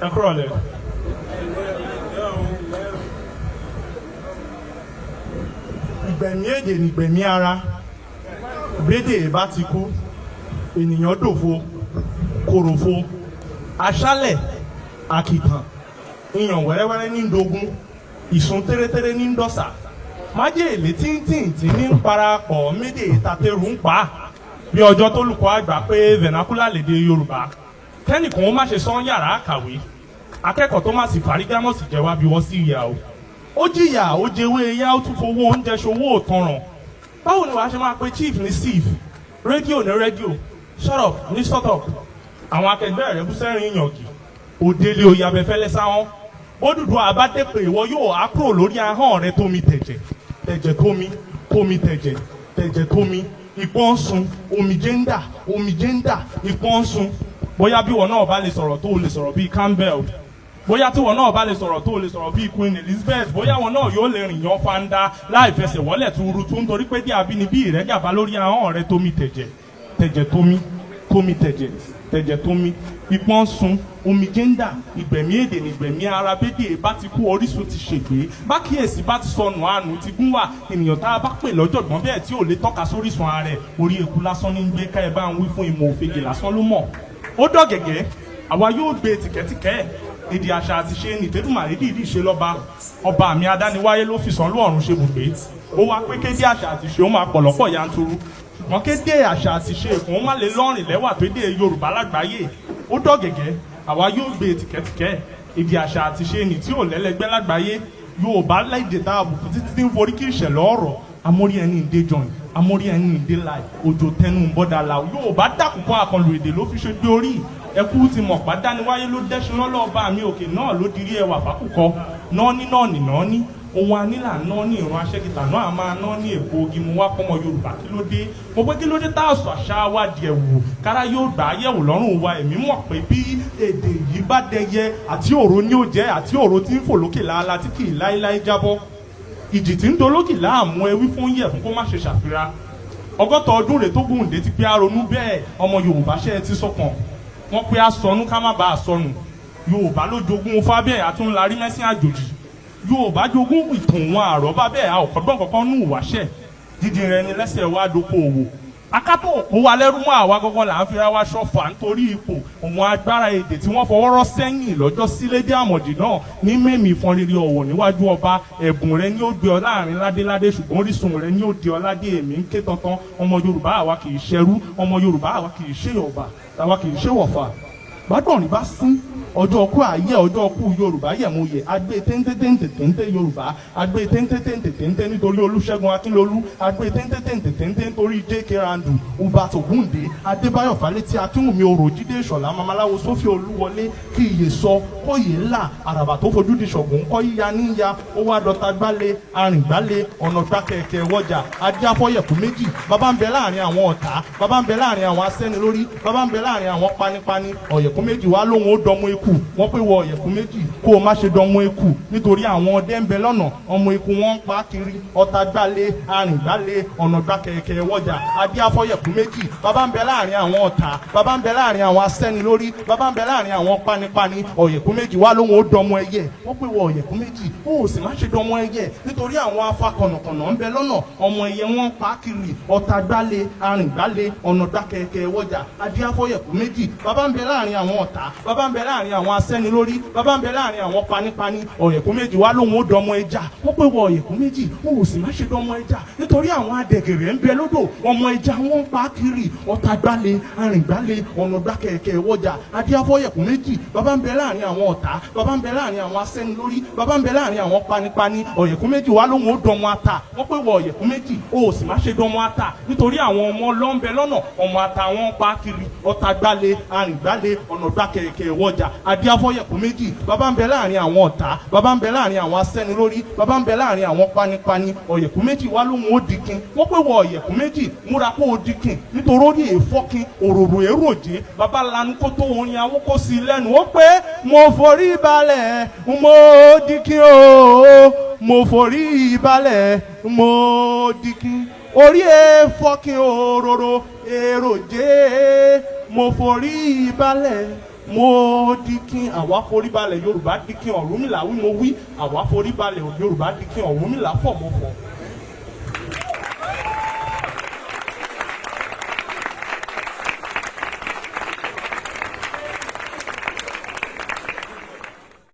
Ẹ kúrọ̀lẹ́. Ìgbẹ̀mí èdè nìgbẹ̀mí ara. Bédè bá ti kú, ènìyàn dòfo, kòròfo, aṣálẹ̀, àkìtàn, iyàn wẹ́rẹ́wẹ́rẹ́ ní dogun, ìsun tẹ́rẹ́tẹ́rẹ́ ní dọ̀sà, májèlé tíntìntì ní parapọ̀ méjè tatẹ́rù ń pa á. Bí ọjọ́ tólùkọ́ àgbà pé vernacular lédè Yorùbá, kẹ́nìkan ó má ṣe sán yàrá kàwé, akẹ́kọ̀ọ́ tó má sì fárígámọ̀sì jẹ́ wá bí wọ́n sí ìyà o. Ó jìyà, ó jẹwé eyá, ó tún fowó oúnjẹ ṣòwò òtanràn. Báwo ni wàá ṣe máa pe chief ní steve, rédíò ní rédíò, shut up ní shut up? Àwọn akẹgbẹ́ rẹ̀ bú sẹ́rìn yàngì. Òdèlé oyè abẹ́fẹ́lẹ́ sáwọn bódùdú àbádẹ́pẹ̀, ìwọ yóò á kúrò lórí ahọ́n rẹ tómi tẹ̀jẹ̀ tẹ̀jẹ̀ tómi tómi tẹ̀jẹ̀ tẹ̀jẹ̀ tómi. Ìpọ́n ń sun, omijé ń dà, omijé ń dà, ìpọ́n ń sun. Bóyá bí wọn náà bá lè sọ̀rọ̀ tó o lè sọ̀rọ̀ bíi Campbell, bóyá tí wọn náà bá lè sọ̀rọ̀ tó o lè sọ̀rọ̀ bíi Queen Elizabeth, bóyá wọn náà yóò lè rìn yan fanda láì fẹsẹ̀ wọ́lẹ̀ tuurutu, nítorí pé dí àbínibí rẹ̀ gàba lórí ahọ́n rẹ tómi tẹ̀jẹ̀ tẹ̀jẹ̀ tómi tómi tẹ̀jẹ̀ tẹ̀jẹ̀ tómi. Ìpọ́n sun, omijé ń dà. Ìgbẹ̀mí èdè nìgbẹ̀mí ara. Bédè bá ti kú, orísun ti ṣègbè. Bá kíyèsí bá ti sọnù, àánú ti gún wà. Ènìyàn tá a bá pè lọ́jọ̀gbọ́n bẹ́ẹ̀ tí ò lè tọ́ka sórísun ara ẹ̀, orí eku lásán ní gbé ká. Ẹ bá ń wí fún ìmọ̀ òfegè lásán ló mọ̀. Ó dọ̀gẹ̀gẹ̀, àwa yóò gbé tìkẹ́tìkẹ́. Èdè, àṣà àti ṣe ní tẹ́dùmàrè dìídì ṣe lọ́ba. Ọba mi adániwáyé ló fi sàn lóòrùn ṣe bùgbé. Ó wá pé kéde àṣà àti ṣe ó máa pọ̀ lọ́pọ̀ yanturu, ṣùgbọ́n kéde àṣà àti ṣe èkó ó má lè lọ́rìn lẹ́wà tó dé Yorùbá lágbàáyé. Ó dọ̀gẹ̀gẹ̀, àwa yóò gbé tìkẹ́tìkẹ́. Èdè, àṣà àti ṣe ní tí ò lẹ́lẹ́gbẹ́ lágbàáyé. Yorùbá lédè tá àbùkù títí tí ń forí kí ìṣẹ̀lẹ̀ ọ̀rọ̀ amórí ẹni ìdè join, amórí ẹni ìdè láì òjò tẹnu bọ́dà là. Yorùbá dàkúkọ àkànlò èdè ló fi ṣe gbé orí ẹkú ti mọ̀ pàdániwáyé ló dẹ́sùn lọ́lọ́ọ̀bá mi òkè náà ló dirí ẹwà fákùkọ nọ́ọ́ní nọ́ọ̀nì nọ́ọ́ní ohun anílà náà ní ìran aṣẹ́gìtà náà a máa ná ní èkó ogi mu wá pọ́nmọ Yorùbá. Kí ló dé? Mo pé kí ló dé tá a sọ àṣà wa di ẹ̀wù kára yóò gbà á yẹ̀wò lọ́rùn wa? Èmi mọ̀ pé bí èdè yìí bá dẹyẹ àti òro ní ó jẹ́ àti òro tí ń fò lókè láala tí kì í láéláé jábọ́. Ìjì tí ń dolókì láàmú, ewí fún yẹ̀ fún kó má ṣe ṣàfira. 60 ọdún rẹ̀ tó gùn dé ti pé àrònú bẹ́ẹ̀. Ọmọ Yorùbá ṣe é ti sọkàn wọ́n pé a sọnù ká má bàa sọnù. Yorùbá ló jogún fábẹ́ àtúnlarí mẹ́sìn àjòjì. Yorùbá jogún ìtàn wọn àrọ́bá bẹ́ẹ̀, a ò kọ́gbọ́n kankan nù wáṣẹ̀. Dídì rẹ ni lẹ́sẹ̀ wá doko òwò akátó òkú wa lẹ́rú mọ́. Àwa gangan là ń fira wa ṣọ̀fà nítorí ipò òun agbára. Èdè tí wọ́n fọwọ́rọ́ sẹ́yìn lọ́jọ́ sílédé àmọ̀dì náà ní mẹ́mí fọn rere ọ̀wọ̀ níwájú ọba. Ẹ̀bùn rẹ ní ó gbé ọ láàrin ládéládé, ṣùgbọ́n orísun rẹ ní ó di ọ ládé. Èmi ń ké tantan, ọmọ Yorùbá, àwa kì í ṣẹrú. Ọmọ Yorùbá, àwa kì í ṣe ọba, àwa kì í ṣe wọ̀fà. Gbádùn bá sín ọjọ́ ọkú ayé, ọjọ́ ọkú Yorùbá yẹ̀múyẹ̀. Agbé téńté téńté téńté Yorùbá, agbé téńté téńté téńté nítorí Olúṣẹ́gun Akínlolú, agbé téńté téńté téńté nítorí J.K. Randu, Uba Tògúndé, Adébáyọ̀ Fálétí, Akínwùmí Oròjídé, Ìṣọ̀lá Mamaláwo, Sófì Olúwọlé. Kí iye sọ kóyè ńlá àràbà tó fojú di ṣọ̀gùn kọ́ yíya níya. Ó wá dọ́ta gbálẹ̀ arìngbálẹ̀ ọ̀nà gbá kẹ̀kẹ́ wọjà adíáfọ́yẹ̀kú méjì. Bàbá ń bẹ láàrin àwọn ọ̀tá, bàbá ń bẹ láàrin àwọn asẹ́nilórí, bàbá ń bẹ láàrin àwọn panipani. Ọ̀yẹ̀kú méjì wá lóhun ó dọmọ eku. Wọ́n pé wọ ọ̀yẹ̀kú méjì, kó o má ṣe dọmọ eku, nítorí àwọn ọdẹ ń bẹ lọ́nà, ọmọ eku wọn ń pa kiri. Ọ̀tá gbálẹ̀ arìngbálẹ̀ ọ̀nà gbá kẹ̀kẹ́ wọjà adíáfọ́yẹ̀kú méjì. Bàbá ń bẹ láàrin àwọn ọ̀tá, bàbá ń bẹ láàrin àwọn asẹ́nilórí, bàbá ń bẹ láàrin àwọn panipani. Ọ̀yẹ̀kú méjì wá lóhun ó dọmọ ẹyẹ. Wọ́n pé wọ ọ̀yẹ̀kú méjì, ó ò sì má ṣe dọmọ ẹyẹ, nítorí àwọn afakànnàkànnà ń bẹ lọ́nà, ọmọ ẹyẹ wọn ń pa kiri. Ọ̀tá gbálẹ̀ arìngbálẹ̀ ọ̀nà gbá kẹ̀kẹ́ wọjà adíáfọ́yẹ̀kú méjì. Bàbá ń bẹ láàrin àwọn ọ̀tá, bàbá ń bẹ láàrin àwọn asẹ́nilórí, bàbá ń bẹ láàrin àwọn panipani. Ọ̀yẹ̀kú méjì wá lóhun ó dọmọ ẹja. Wọ́n pé wọ ọ̀yẹ̀kú méjì, ó ò sì má ṣe dọmọ ẹja, nítorí àwọn adẹ̀gẹ̀rẹ̀ ń bẹ lódò, ọmọ ẹja wọn ń pa kiri. Ọ̀tá gbálẹ̀ arìngbálẹ̀ ọ̀nà gbá kẹ̀kẹ́ wọjà adíáfọ́yẹ̀kú méjì. Bàbá ń bẹ láàrin àwọn ọ̀tá, bàbá ń bẹ láàrin àwọn asẹ́nilórí, bàbá ń bẹ láàrin àwọn panipani. Ọ̀yẹ̀kú méjì wá lóhun ó dọmọ ata. Wọ́n pé wọ ọ̀yẹ̀kú méjì, ó sì má ṣe dọmọ ata, nítorí àwọn ọmọ ọlọ́ńbẹ lọ́nà, ọmọ ata wọn ń pa kiri. Ọ̀tá gbálẹ̀ arìngbálẹ̀ ọ̀nà gbá kẹ̀kẹ́ wọjà adíáfọ́yẹ̀kú méjì. Bàbá ń bẹ láàrin àwọn ọ̀tá, bàbá ń bẹ láàrin àwọn asẹ́nilórí, bàbá ń bẹ láàrin àwọn panipani. Ọ̀yẹ̀kú méjì wá lóhun ó dikin. Wọ́n pé wọ ọ̀yẹ̀kú méjì, múra kó o dikin, nítorí ó ní èèfọ́kin òròrò èròjé. Bàbá lanu kó tó orin awó kó sí lẹ́nu, ó pé mo forí balẹ̀, mo dikin o, mo forí balẹ̀, mo dikin. Orí èèfọ́kin òróró èròjé, mo forí balẹ̀. Mo dikin àwa foríbalẹ̀, Yorùbá dikin Ọ̀rúnmìlà. Wí mo wí, àwa foríbalẹ̀, Yorùbá dikin Ọ̀rúnmìlà. Fọ̀ mo fọ̀.